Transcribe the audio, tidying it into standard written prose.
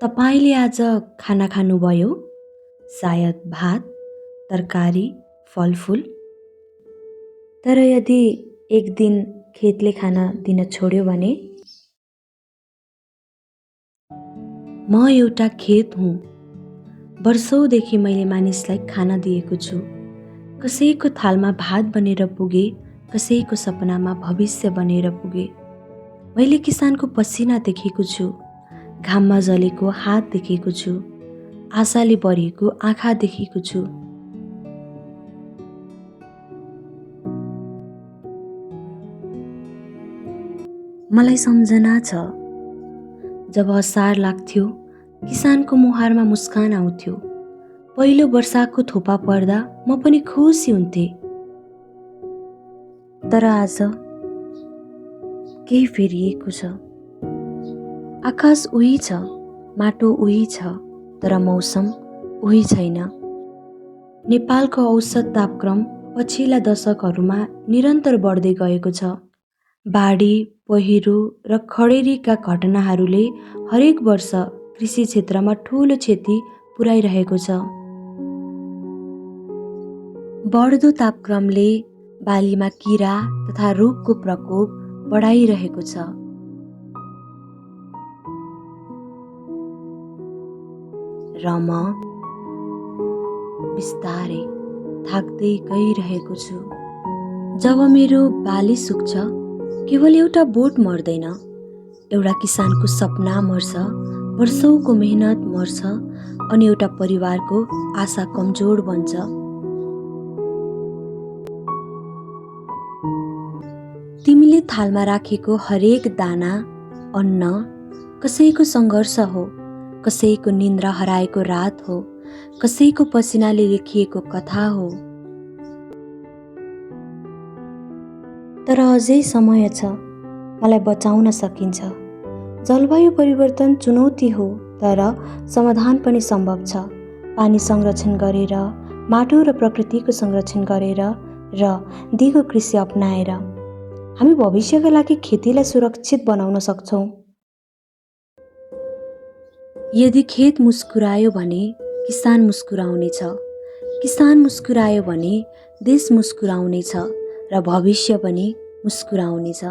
तपाईँले आज खाना खानुभयो? सायद भात, तरकारी, फलफुल। तर यदि एक दिन खेतले खाना दिन छोड्यो भने? म एउटा खेत हुँ। वर्षौँदेखि मैले मानिसलाई खाना दिएको छु। कसैको थालमा भात बनेर पुगे, कसैको सपनामा भविष्य बनेर पुगे। मैले किसानको पसिना देखेको छु, घाममा जलेको हात देखेको छु, आशाले भरिएको आँखा देखेको छु। मलाई सम्झना छ जब असार लाग्थ्यो, किसानको मुहारमा मुस्कान आउँथ्यो। पहिलो वर्षाको थोपा पर्दा म पनि खुसी हुन्थे। तर आज केही फेरिएको छ। आकाश उही छ, माटो उही छ, तर मौसम उही छैन। नेपालको औसत तापक्रम पछिल्ला दशकहरूमा निरन्तर बढ्दै गएको छ। बाढी, पहिरो र खडेरीका घटनाहरूले हरेक वर्ष कृषि क्षेत्रमा ठूलो क्षति पुर्याइरहेको छ। बढ्दो तापक्रमले बालीमा किरा तथा रोगको प्रकोप बढाइरहेको छ। र म बिस्तारै थाक्दै गइरहेको छु। जब मेरो बाली सुक्छ, केवल एउटा बोट मर्दैन, एउटा किसानको सपना मर्छ, वर्षौंको मेहनत मर्छ अनि एउटा परिवारको आशा कमजोर बन्छ। तिमीले थालमा राखेको हरेक दाना अन्न कसैको सङ्घर्ष हो, कसैको निन्द्रा हराएको रात हो, कसैको पसिनाले लेखिएको कथा हो। तर अझै समय छ, मलाई बचाउन सकिन्छ। जलवायु परिवर्तन चुनौती हो, तर समाधान पनि सम्भव छ। पानी संरक्षण गरेर, माटो र प्रकृतिको संरक्षण गरेर र दिगो कृषि अपनाएर हामी भविष्यका लागि खेतीलाई सुरक्षित बनाउन सक्छौँ। यदि खेत मुस्कुरायो भने किसान मुस्कुराउनेछ, किसान मुस्कुरायो भने देश मुस्कुराउनेछ र भविष्य पनि मुस्कुराउनेछ।